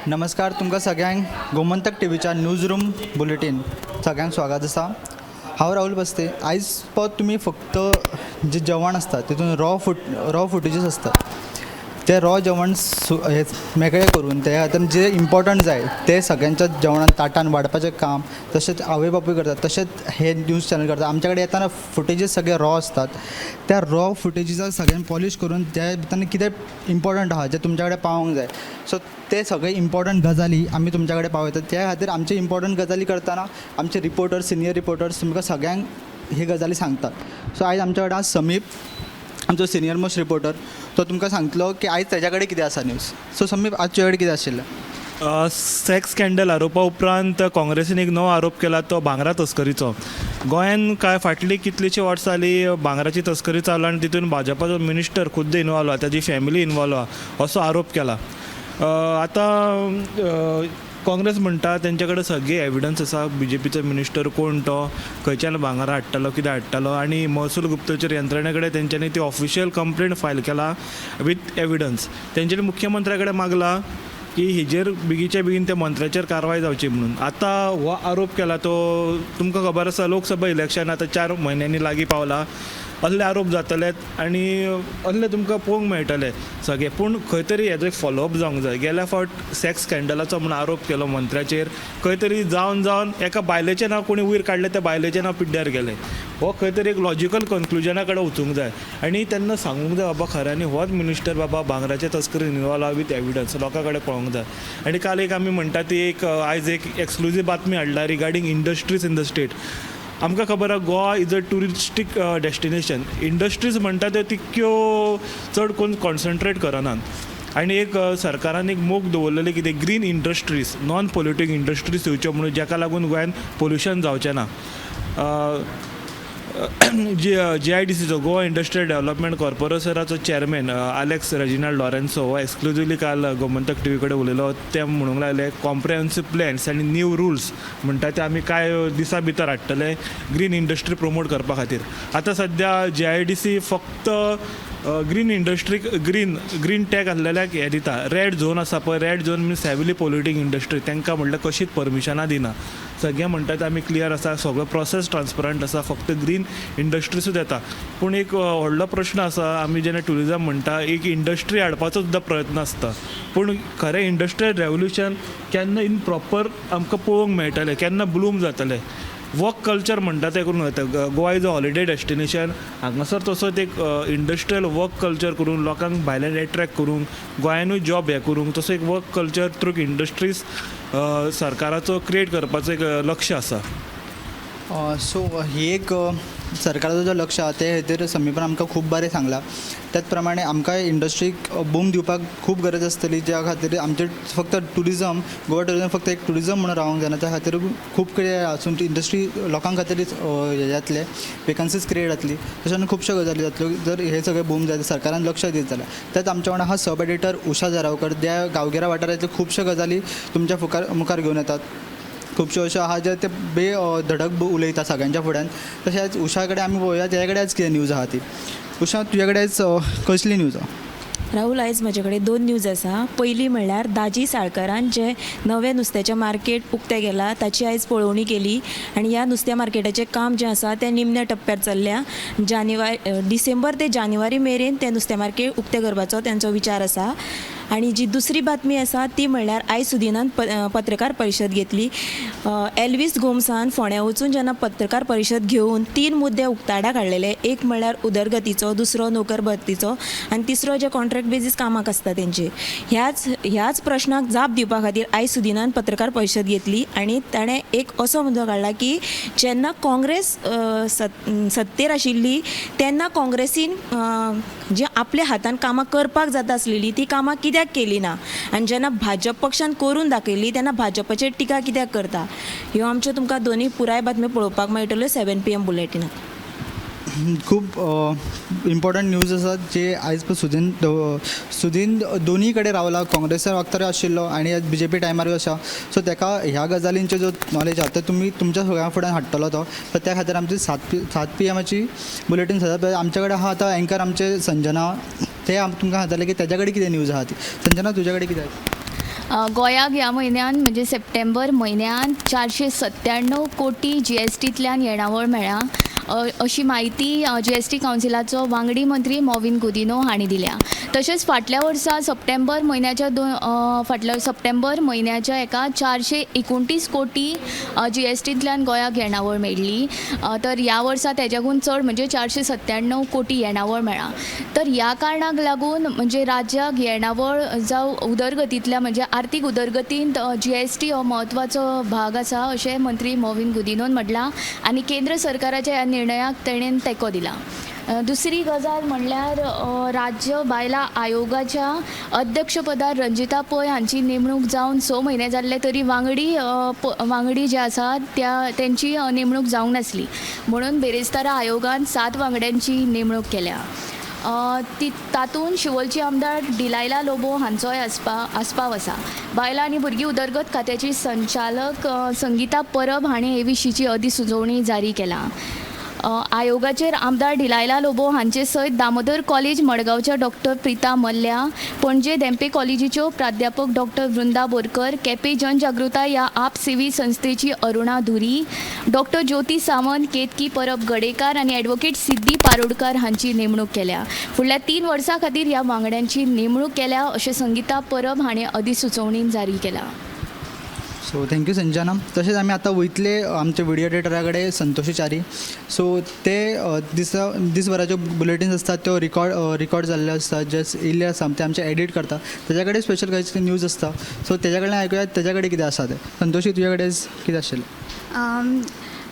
नमस्कार, तुमकां सगळ्यांक गोमंतक टीव्हीच्या न्यूज रूम बुलेटीन सगळ्यांक स्वागत आसा. हांव राहुल बस्ते. आयज पद तुमी फक्त जे जेवण आसता तितून रॉ फुटेजीस आसता, ते रॉ जेवण सु हे मेकळें करून ते खातीर जे इम्पॉर्टंट जाय ते सगळ्यांच्या जेवणान ताटान वाडपाचें काम तशेंच आवय बापूय करतात, तशेंच हे न्यूज चॅनल करतात. आमच्या कडेन येताना फुटेजीस सगळे रॉ आसतात. त्या रॉ फुटेजीसाक सगळ्यांक पॉलीश करून त्या भितर कितें इम्पॉर्टंट आहा जें तुमच्या कडेन पावोंक जाय, सो ते सगळे इम्पॉर्टंट गजाली आमी तुमच्या कडेन पावयतात. त्या खातीर आमचे इम्पॉर्टंट गजाली करतना आमचे रिपोर्टर्स, सिनियर रिपोर्टर्स तुमकां सगळ्यांक हे गजाली सांगतात. सो आयज आमच्या कडेन समीप, आमचो सिनियर मोस्ट रिपोर्टर, तो तुमकां सांगतलो की आयज तेज्या कडेन कितें आसा न्यूज. सो समीप, आज तुज्या कडेन कितें आशिल्लें? सेक्स स्कँडल आरोपा उपरांत काँग्रेसीन एक नवो आरोप केला, तो भांगरा तस्करीचो. गोंयान काय फाटलीं कितलींशीं वर्सां जालीं भांगराची तस्करी चालू आनी तितून भाजपाचो मिनिस्टर खुद्द इनवॉल्व आहा, ताजी फॅमिली इनवॉल्व आहा असो आरोप केला. आतां काँग्रेस म्हणटा तेंचे कडेन सगळी एविडन्स आसा, बीजेपीचो मिनिस्टर कोण, तो खंयच्यान भांगरां हाडटालो, कितें हाडटालो आनी महसूल गुप्तचर यंत्रणे कडेन तेंच्यांनी ती ऑफिशियल कंप्लेंट फायल केला विथ एविडन्स. तेंच्यांनी मुख्यमंत्र्या कडेन मागला की हेजेर बेगीच्या बेगीन त्या मंत्र्याचेर कारवाय जावची म्हणून. आतां हो आरोप केला तो तुमकां खबर आसा, लोकसभा इलेक्शन आतां 4 म्हयन्यांनी लागीं पावला. असले आरोप जातले आनी असले तुमकां पळोवंक मेळटले सगळे, पूण खंय तरी हेजो एक फॉलोअप जावंक जाय. गेल्या फावट सेक्स स्कँडलाचो म्हूण आरोप केलो मंत्र्याचेर, खंय तरी जावन जावन एका बायलेचें नांव कोणी वयर काडलें, त्या बायलेचें नांव पिड्ड्यार गेलें. हो खंय तरी एक लॉजिकल कन्क्लुजना कडेन वचूंक जाय आनी तेन्ना सांगूंक जाय, बाबा खऱ्यांनी होच मिनिस्टर बाबा भांगराचे तस्करीन इनवॉल्व आहा, विथ एविडन्स लोकां कडेन पळोवंक जाय. आनी काल एक आमी म्हणटा ती एक आयज एक एक्सक्लुजीव बातमी हाडला regarding industries in the state. आमकां खबर आहा, Goa is a touristic destination. Industries म्हणटा त्यो तितक्यो चड करून कॉन्सन्ट्रेट करनात आनी एक सरकारान एक मोख दवरलेली कितें, green industries, non polluting industries येवच्यो म्हणून, जाका लागून गोंयांत पोल्युशन जावचें ना. जी जीआयडीसीचो, गोवा इंडस्ट्रियल डेव्हलपमेंट कॉर्पोरेशनाचो चॅरमॅन आलेक्स रेजिनाल्ड लॉरेन्सो हो एक्सक्लुजिवली काल गोमंतक टीव्ही कडेन उलयलो. ते म्हणूंक लागले, कॉम्प्रिहेन्सीव प्लॅन्स आनी न्यू रुल्स म्हणटा ते आमी कांय दिसां भितर हाडटले ग्रीन इंडस्ट्री प्रमोट करपा खातीर. आतां सद्या जीआयडीसी फक्त ग्रीन इंडस्ट्रीक ग्रीन टॅग आसलेल्याक हें दिता. रेड झोन आसा पळय, red zone means heavily polluting industry, तांकां म्हणल्यार कशीच परमिशनां दिना. सगळे म्हणटात आमी क्लियर आसा, सगळो प्रोसेस ट्रान्सपरंट आसा, फक्त ग्रीन इंडस्ट्रीसूच येता. पूण एक व्हडलो प्रश्न आसा, आमी जेन्ना ट्युरिजम म्हणटा, एक इंडस्ट्री हाडपाचो सुद्दां प्रयत्न आसता, पूण खरें इंडस्ट्रियल रेवल्युशन केन्ना इन प्रॉपर आमकां पळोवंक मेळटलें, केन्ना ब्लूम जातलें? वर्क कल्चर म्हणटा तें करूंक जाता. Goa is a holiday destination. हांगासर तसोच एक इंडस्ट्रियल वर्क कल्चर करून लोकांक भायल्यान एट्रॅक्ट करूंक, गोंयानूय जॉब हें करूंक, तसो एक वर्क कल्चर थ्रू इंडस्ट्रीज सरकाराचो क्रिएट करपाचो एक लक्ष आसा. सो ही एक सरकाराचो जो लक्ष आहा ते खातीर समीपान आमकां खूब बरें सांगलां. त्याच प्रमाणे आमकां इंडस्ट्रीक बूम दिवपाक खूब गरज आसतली, ज्या खातीर आमचें फक्त टुरिजम, गोवा टुरिजम फक्त एक टुरिजम म्हणून रावंक जायना. त्या खातीर खूब कितें आसून इंडस्ट्री लोकां खातीर हें जातलें, वेकन्सीज क्रिएट जातली, तशें आनी खुबश्यो गजाली जातल्यो जर हे सगळें बूम जायत, सरकारान लक्ष दीत जाल्यार. त्याच आमच्या वांगडा आहा सब एडिटर उषा जरावकर, ज्या गांवगिऱ्या वाठारांतल्यो खुबश्यो गजाली तुमच्या मुखार घेवन येतात. खुबश्यो अश्यो आहा जे ते बे धडक उलयता सगळ्यांच्या फुड्यान. तशेंच उषा कडेन आमी पळोवया तेजे कडेन आयज कितें न्यूज आहा ती. उषा, तुज्या कडेन आयज कसली न्यूज आहा? राहुल, आयज म्हजे कडेन दोन न्यूज आसा. पयली म्हणल्यार दाजी साळकरान जें नवें नुस्त्याचें मार्केट उक्तें केलां ताची आयज पळोवणी केली आनी ह्या नुस्त्या मार्केटाचें काम जें आसा तें निमण्या टप्प्यार चल्ल्या. जानेवारी, डिसेंबर ते जानेवारी मेरेन तें नुस्तें मार्केट उक्तें करपाचो तेंचो विचार आसा. आनी जी दुसरी बातमी आसा ती म्हणल्यार आयज सुदिनान पत्रकार परिशद घेतली. एल्वीस गोम्सान फोंड्या वचून जेन्ना पत्रकार परिशद घेवन तीन मुद्दे उक्ताडाक हाडलेले, एक म्हणल्यार उदरगतीचो, दुसरो नोकर भरतीचो आनी तिसरो जे कॉन्ट्रॅक्ट बेजीस कामाक आसता तेंचे, ह्याच ह्याच प्रश्नाक जाप दिवपा खातीर आयज सुदिनान पत्रकार परिशद घेतली. आनी ताणें एक असो मुद्दो काडला की जेन्ना काँग्रेस सत्तेर आशिल्ली तेन्ना काँग्रेसीन जी आपल्या हातान कामां करपाक जाता आसलेली ती कामां कित्याक केली ना आनी जेन्ना भाजप पक्षान करून दाखयली तेन्ना भाजपाचेर टिका कित्याक करता. ह्यो आमच्यो तुमकां दोनूय पुराय बातम्यो पळोवपाक मेळटल्यो 7 पीएम बुलेटिनाक. खूब इम्पॉर्टंट न्यूज आसात जे आयज सुदीन सुदीन दोनूय कडेन रावला, काँग्रेसा वखतार आशिल्लो आनी आयज बीजेपी टायमारूय आसा. सो ताका ह्या गजालींचे जो नॉलेज आहा ते तुमी तुमच्या सगळ्यां फुड्यान हाडटलो तो. सो त्या खातीर आमची 7 पीएमाची बुलेटीन सदां. आमच्या कडेन आहा आतां एंकर आमचे संजना, ते तुमकां सांगतले की तेज्या कडेन कितें न्यूज आहा ती. संजना, तुज्या कडेन कितें आसा? गोंयाक ह्या म्हयन्यान म्हणजे सप्टेंबर म्हयन्यान 497 कोटी जीएसटींतल्यान येणावळ मेळ्ळ्या अशी म्हायती जीएसटी कावन्सिलाचो वांगडी मंत्री मॉविन गुदिन्हो हांणी दिल्या. तशेंच फाटल्या वर्सा सप्टेंबर म्हयन्याच्या फाटल्या सप्टेंबर म्हयन्याच्या एका 429 कोटी जीएसटींतल्यान गोंयाक येणावळ मेळ्ळी. तर ह्या वर्सा तेज्याकून चड म्हणजे 497 कोटी येणावळ मेळ्ळा. तर ह्या कारणाक लागून म्हणजे राज्याक येणावळ जावं उदरगतींतल्या म्हणजे आर्थीक उदरगतींत जीएसटी हो म्हत्वाचो भाग आसा अशें मंत्री मॉविन गुदिन्होन म्हटलां आनी केंद्र सरकाराच्या ह्या निर्णयाक तेणेन तेंको दिला. दुसरी गजाल म्हणल्यार राज्य बायलां आयोगाच्या अध्यक्षपदार रंजिता पै हांची नेमणूक जावन 6 म्हयने जाल्ले तरी वांगडी जे आसा त्या तेंची नेमणूक जावंक नासली म्हणून बिरेस्तारा आयोगान 7 वांगड्यांची नेमणूक केल्या. ती तातूंत शिवोलची आमदार डिलायला लोबो हांचोय आस्पाव आसा. बायलां आनी भुरगीं उदरगत खात्याची संचालक संगीता परब हांणी हे विशींची अधिसुचोवणी जारी केला. आयोगाचेर आमदार डिलायला लोबो हांचे सयत दामोदर कॉलेज मडगांवच्या डॉक्टर प्रिता मल्ल्या, पणजे धेंपे कॉलेजीच्यो प्राध्यापक डॉक्टर वृंदा बोरकर, केपें जनजागृताय ह्या आप सेवी संस्थेची अरुणा धुरी, डॉक्टर ज्योती सावंत, केतकी परब गडेकार आनी एडवोकेट सिद्धी पारोडकार हांची नेमणूक केल्या. फुडल्या 3 वर्सां खातीर ह्या वांगड्यांची नेमणूक केल्या अशें संगीता परब हांणी अधिसुचोवणीन जारी केला. So thank you Sanjana. तशेंच आमी आतां वयतले आमच्या व्हिडियो एडिटरा कडेन संतोषी च्यारी. सो ते दिसा दिसभराच्यो बुलेटीन्स आसतात त्यो रिकॉर्ड जाल्ल्यो आसता, जे येयल्ले आसा ते आमचे एडीट करता. तेज्या कडेन स्पेशल खंयची न्यूज आसता, सो तेज्या कडल्यान आयकुया तेज्या कडेन कितें आसा तें. संतोषी, तुज्या कडेन कितें आशिल्लें?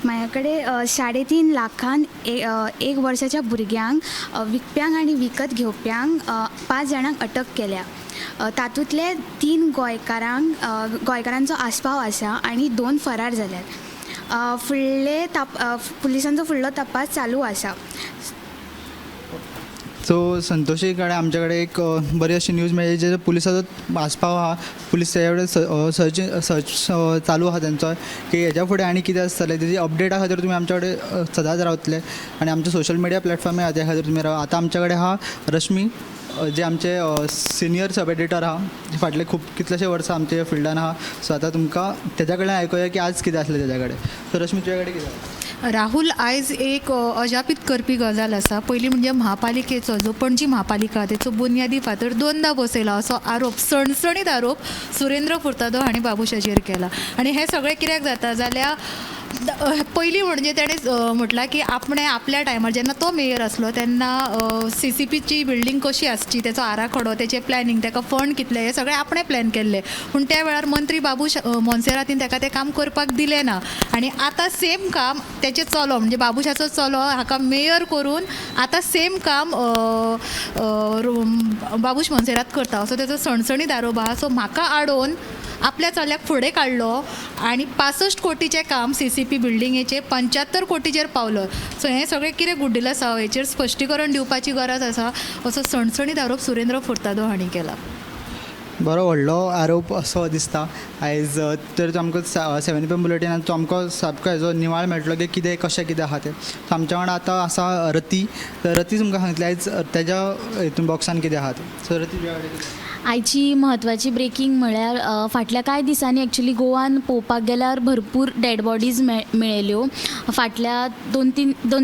म्हाज्या कडेन 3.5 लाखान एक वर्साच्या भुरग्यांक विकप्यांक आनी विकत घेवप्यांक 5 जाणांक अटक केल्या. तातूंतले 3 गोंयकारांचो आस्पाव आसा आनी 2 फरार जाल्यात. फुडले पुलिसांचो फुडलो तपास चालू आसा. सो संतोषी कडेन आमच्या कडेन एक बरी अशी न्यूज मेळ्ळी जे पुलिसाचो आस्पाव आहा, पुलीस तेज्या कडेन सर्च चालू आहा तेंचो की हेज्या फुडें आनी कितें आसतलें तेजी अपडेटा खातीर तुमी आमच्या कडेन सदांच रावतले आनी आमचे सोशल मिडिया प्लॅटफॉर्मय आहा त्या खातीर तुमी रावा. आतां आमच्या कडेन आहा रश्मी, जे आमचे सिनियर सब एडिटर आहा, फाटले खूब कितलेशे वर्सां आमचे फिल्डान आहा. सो आतां तुमकां तेज्या कडल्यान आयकुया की आज कितें आसलें तेज्या कडेन. सो रश्मी, तुज्या कडेन कितें आसा? राहुल, आयज एक अजापीत करपी गजाल आसा. पयलीं म्हणजे म्हापालिकेचो जो पणजी म्हापालिका तेचो बुन्यादी फातर 2दा बसयला असो आरोप, सणसणीत आरोप सुरेंद्र फुर्तादो हांणी बाबूशाचेर केला. आनी हें सगळें कित्याक जाता जाल्यार पयलीं म्हणजे तेणें म्हटलां की आपणें आपल्या टायमार जेन्ना तो मेयर आसलो तेन्ना सीसीपीची बिल्डींग कशी आसची तेचो आराखडो, तेचें प्लॅनिंग, तेका फंड कितले, हें सगळें आपणें प्लॅन केल्लें. पूण त्या वेळार मंत्री बाबूश मोन्सेरातीन तेका तें काम करपाक दिलें ना. आनी आतां सेम काम तेचें चलो म्हणजे बाबूशाचो चलो हाका मेयर करून आतां सेम काम बाबूश मोन्सेरात करता असो तेचो सणसणीत आरोप आहा. सो म्हाका आडोवन आपल्या चल्याक फुडें काडलो आनी 65 कोटीचें काम सीसीपी बिल्डिंगेचें 75 कोटीचेर पावलो. सो हें सगळें कितें गुड्डील आसा हेचेर स्पश्टीकरण दिवपाची गरज आसा असो सणसणीत आरोप सुरेंद्र फुर्तादो हांणी केला. बरो व्हडलो आरोप असो दिसता आयज. तर तो आमकां 7 PM बुलेटिनान तो आमकां सामको हेजो निवाळ मेळटलो की कितें कशें कितें आहा तें. सो आमच्या वांगडा आतां आसा रती. तर रती तुमकां सांगतलें आयज तेज्या हितून बॉक्सान कितें आहा तें. सो रती, तुज्या कडेन कितें? आयची म्हत्वाची ब्रेकींग म्हळ्यार फाटल्या कांय दिसांनी एक्चुली गोवान पळोवपाक गेल्यार भरपूर डेड बॉडीज मेळ्ळ्यो. फाटल्या दोन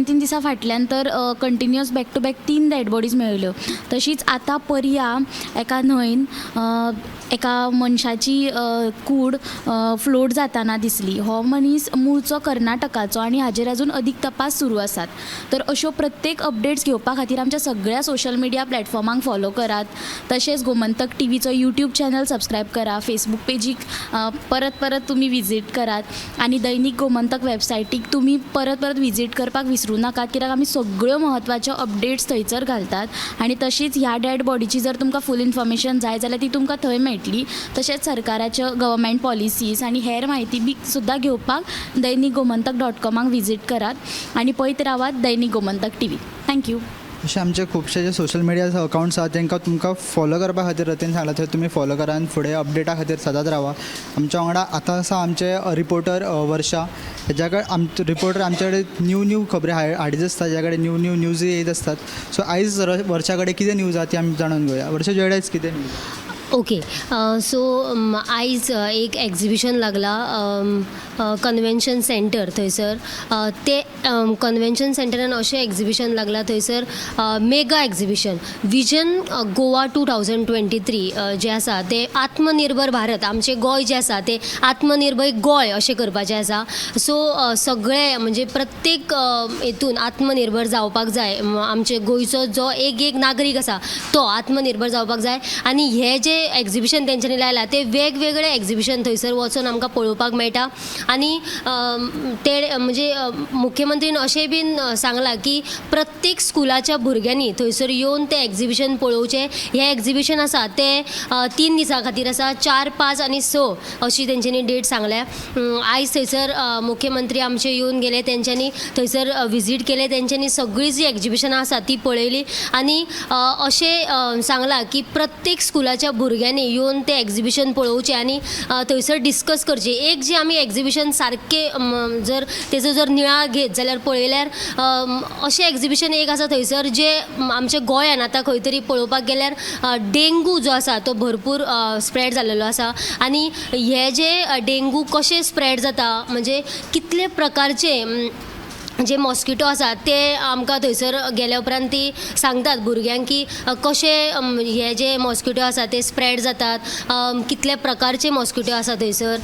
तीन दिसां फाटल्यान तर continuous back to back 3 dead bodies मेळ्ळ्यो. तशीच आतां पर्या एका न्हंयन एका मनशाची कूड फ्लोट जाताना दिसली. हो मनीस मुळचो कर्नाटकाचो आनी हाजेर अजून अदीक तपास सुरू आसात. तर अश्यो प्रत्येक अपडेट्स घेवपा खातीर आमच्या सगळ्या सोशल मिडिया प्लॅटफॉर्मांक फॉलो करात. तशेंच गोमंतक टीव्हीचो यूट्यूब चॅनल सबस्क्रायब करा, फेसबूक पेजीक परत परत तुमी विजीट करात आनी दैनीक गोमंतक वेबसायटीक तुमी परत परत विजीट करपाक विसरूं नाकात, कित्याक आमी सगळ्यो म्हत्वाच्यो अपडेट्स थंयसर घालतात. आनी तशीच ह्या डेड बॉडीची जर तुमकां फूल इन्फॉर्मेशन जाय जाल्यार ती तुमकां थंय मेळटली. तशेंच सरकाराच्यो गव्हर्मेंट पॉलिसीज आनी हेर म्हायती बी सुद्दां घेवपाक दैनीक गोमंतक .कॉमाक विजीट करात आनी पळयत रावात दैनीक गोमंतक टीव्ही. Thank you. अशे आमचे खुबशे जे सोशल मिडिया अकावंट्स आहा तांकां तुमकां फॉलो करपा खातीर रतीन सांगलां थंय तुमी फॉलो करा आनी फुडें अपडेटा खातीर सदांच रावा. आमच्या वांगडा आतां आसा आमचे रिपोर्टर वर्षा. हेज्या कडेन आमचे रिपोर्टर आमचे कडेन न्यू न्यू खबरी हाडीत आसता, ज्या कडेन न्यू न्यू न्यूज येत आसतात. सो आयज वर्षा कडेन कितें न्यूज आहा ती आमी जाणून घेवया. वर्षा, तुज्या कडेन आयज कितें न्यूज? ओके, सो आयज एक एग्जिबिशन लागला कन्वेन्शन सेंटर थंयसर. ते कन्वेन्शन सेंटरान अशें एग्जिबिशन लागलां थंयसर, mega exhibition Vision Goa 2023 जें आसा तें आत्मनिर्भर भारत, आमचें गोंय जें आसा तें आत्मनिर्भर गोंय अशें करपाचें आसा. सो सगळे म्हणजे प्रत्येक हेतून आत्मनिर्भर जावपाक जाय. आमचे गोंयचो जो एक एक नागरीक आसा तो आत्मनिर्भर जावपाक जाय आनी हें जें एग्जिबिशन तेंच्यांनी लायलां तें वेगवेगळे एग्जिबिशन थंयसर वचून आमकां पळोवपाक मेळटा. आनी ते म्हणजे मुख्यमंत्रीन अशें बीन सांगलां की प्रत्येक स्कुलाच्या भुरग्यांनी थंयसर येवन तें एग्जिबिशन पळोवचें. हें एग्जिबिशन आसा तें 3 दिसां खातीर आसा, 4, 5 आनी 6 अशी तेंच्यांनी डेट सांगल्या. आयज थंयसर मुख्यमंत्री आमचे येवन गेले, तेंच्यांनी थंयसर विजीट केले, तेंच्यांनी सगळीं जीं एग्जिबिशनां आसा ती पळयली आनी अशें सांगलां की प्रत्येक स्कुलाच्या भुरग्यांनी येवन तें एग्जिबिशन पळोवचें आनी थंयसर डिस्कस करचें. एक जें आमी एग्जिबिशन सारकें जर तेजो जर नियाळ घेत जाल्यार पळयल्यार अशें एग्जिबिशन एक आसा थंयसर जें आमच्या गोंयान आतां खंय तरी पळोवपाक गेल्यार डेंगू जो आसा तो भरपूर स्प्रेड जाल्लेलो आसा आनी हे जे डेंगू कशें स्प्रेड जाता म्हणजे कितले प्रकारचे जे मॉस्किटो आसा ते आमकां थंयसर गेल्या उपरांत ती सांगतात भुरग्यांक की कशे हे जे मॉस्किटो आसा ते स्प्रेड जातात, कितले प्रकारचे मॉस्किटो आसा थंयसर,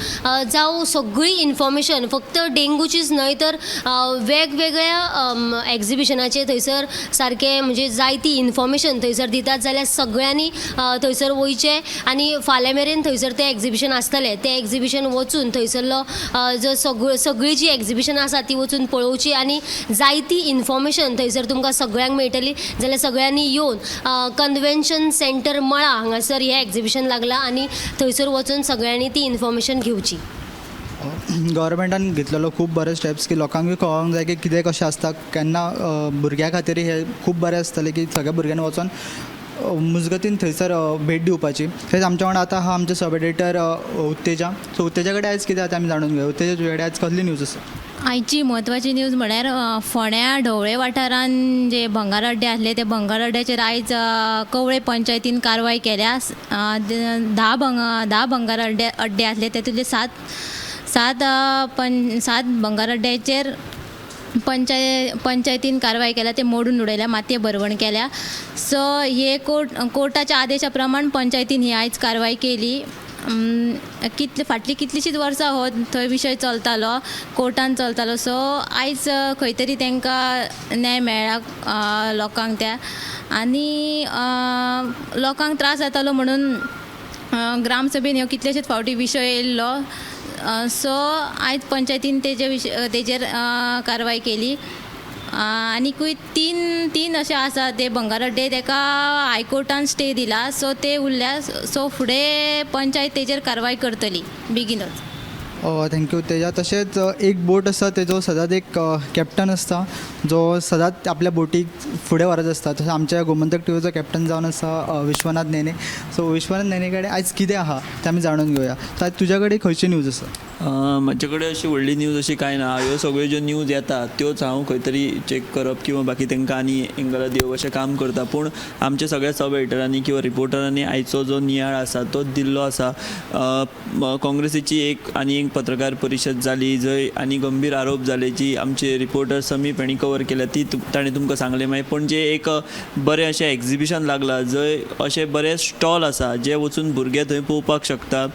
जावं सगळी इन्फॉर्मेशन फक्त डेंगूचीच न्हय तर वेगवेगळ्या एग्जिबिशनाचे थंयसर सारकें म्हणजे जायती इन्फॉर्मेशन थंयसर दितात. जाल्यार सगळ्यांनी थंयसर वयचें आनी फाल्यां मेरेन थंयसर तें एग्जिबिशन आसतलें, तें एग्जिबिशन वचून थंयसरलो जो सगळीं जीं एग्जिबिशनां आसा ती वचून पळोवची आनी जायती इन्फॉर्मेशन थंयसर तुमकां सगळ्यांक मेळटली. जाल्यार सगळ्यांनी येवन कन्वेन्शन सेंटर मळा हांगासर हें एग्जिबिशन लागलां आनी थंयसर वचून सगळ्यांनी ती इन्फॉर्मेशन घेवची. गव्हर्मेंटान घेतलेलो खूब बरे स्टेप्स की लोकांकूय कळोंक जाय की कितें कशें आसता, केन्ना भुरग्यां खातीर हें खूब बरें आसतलें की सगळ्या भुरग्यांनी वचोन मुजगतीन थंयसर भेट दिवपाची. तशेंच आमच्या वांगडा आतां आहा आमचे सब एडिटर उत्तेजा. सो उत्तेजा कडेन आयज कितें आसा तें आमी जाणून घेवया. उत्तेजा, तुजे कडेन आयज कसली न्यूज आसा? आयची म्हत्वाची न्यूज म्हळ्यार फोंड्या ढवळे वाठारान जे भंगार अड्डे आसले ते भंगार अड्ड्याचेर आयज कवळे पंचायतीन कारवाय केल्या. 10 भंगार अड्डे आसले तेतूंतले 7 भंगार अड्ड्याचेर पंचायतीन कारवाय केल्या, ते मोडून उडयल्या, मातये भरवण केल्या. सो हे कोर्टाच्या आदेशा प्रमाण पंचायतीन ही आयज कारवाय केली. फाटलीं कितलींशींच वर्सां हो थंय विशय चलतालो, कोर्टान चलतालो. सो आयज खंय तरी तांकां न्याय मेळ्ळा लोकांक त्या, आनी लोकांक त्रास जातालो म्हणून ग्रामसभेन ह्यो कितलेशेच फावटी विशय येयल्लो. सो आयज पंचायतीन तेजेर कारवाय केली. आनिकूय तीन अशे आसा ते भंगार अड्डे, तेका हायकोर्टान स्टे दिला, सो ते उरल्या. सो फुडें पंचायत तेजेर कारवाय करतली बेगीनच. Thank you तेजा. तशेंच एक बोट आसा तेजो सदांच एक कॅप्टन आसता जो सदांच आपल्या बोटीक फुडें व्हरत आसता. तशें आमच्या गोमंतक टिवीचो कॅप्टन जावन आसा विश्वनाथ नेने. सो विश्वनाथ नेने कडेन आयज कितें आहा तें आमी जाणून घेवया. सो आयज तुज्या कडेन खंयची न्यूज आसा? म्हजे कडेन अशी व्हडली न्यूज अशी कांय ना. ह्यो सगळ्यो ज्यो न्यूज येता त्योच हांव खंय तरी चॅक करप किंवा बाकी तांकां आनी एंगला दिवप अशें काम करता. पूण आमच्या सगळ्या सब एडिटरांनी किंवा रिपोर्टरांनी आयचो जो नियाळ आसा तो दिल्लो आसा. काँग्रेसीची एक आनी एक पत्रकार परिशद जाली जंय आनी गंभीर आरोप जाले जी आमचे रिपोर्टर समीप हांणी कवर केल्या ती ताणें तुमकां सांगलें. मागीर पणजे एक बरें अशें एग्जिबिशन लागलां जंय अशे बरे स्टॉल आसा जे वचून भुरगे थंय पळोवपाक शकता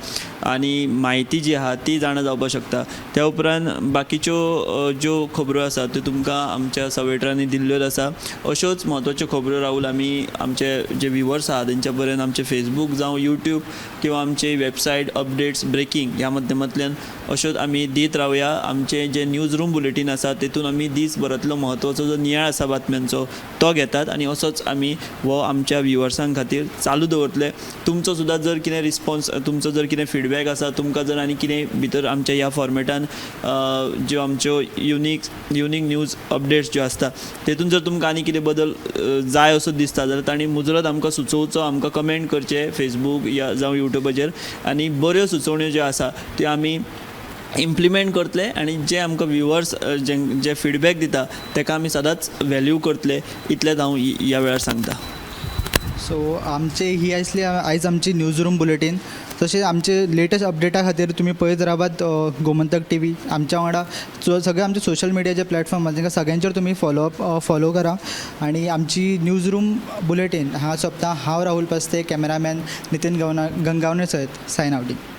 आनी म्हायती जी आहा ती जाणा जावपाक शकता. त्या उपरांत बाकीच्यो ज्यो खबरो आसा त्यो तुमकां आमच्या सब एडिटरांनी दिल्ल्योच आसा. अश्योच म्हत्वाच्यो खबरो राहुल आमी आमचे जे व्युवर्स आहा तेंच्या पर्यंत आमचे फेसबूक जावं यूट्यूब किंवा आमचे वेबसायट अपडेट्स ब्रेकींग ह्या माध्यमांतल्यान अश्योच आमी दीत रावया. आमचे जे न्यूज रूम बुलेटीन आसा तेतून आमी दीसभरांतलो म्हत्वाचो जो नियाळ आसा बातम्यांचो तो घेतात आनी असोच आमी हो आमच्या व्युवर्सां खातीर चालू दवरतले. तुमचो सुद्दां जर कितें रिस्पोन्स, तुमचो जर कितें फिडबॅक आसा, तुमकां जर आनी कितें भितर आमच्या ह्या फॉर्मेटान ज्यो आमच्यो युनीक न्यूज अपडेट्स ज्यो आसता तेतून जर तुमकां आनी कितें बदल जाय असो दिसता जाल्यार तांणी मुजरत आमकां सुचोवचो, आमकां कमेंट करचें फेसबूक या जावं यूट्यूबाचेर आनी बऱ्यो सुचोवण्यो ज्यो आसा त्यो आमी इम्प्लिमेंट करतले आनी जे आमकां व्युवर्स जे फिडबॅक दिता ताका आमी सदांच व्हॅल्यू करतले. इतलेंच हांव ह्या वेळार सांगता. सो आमचे ही आसली आयज आमची न्यूज रूम बुलेटीन. तशेंच आमचे लेटस्ट अपडेटा खातीर तुमी पळयत रावात गोमंतक टीव्ही. आमच्या वांगडा सगळे आमचे सोशल मिडियाचे प्लॅटफॉर्म आसा तांकां सगळ्यांचेर तुमी फॉलोअप फॉलो करा आनी आमची न्यूज रूम बुलेटीन हांगा सोंपता. हांव राहुल पास्ते, कॅमेरामॅन नितीन गंगावणे सयत, सायन आवटींग.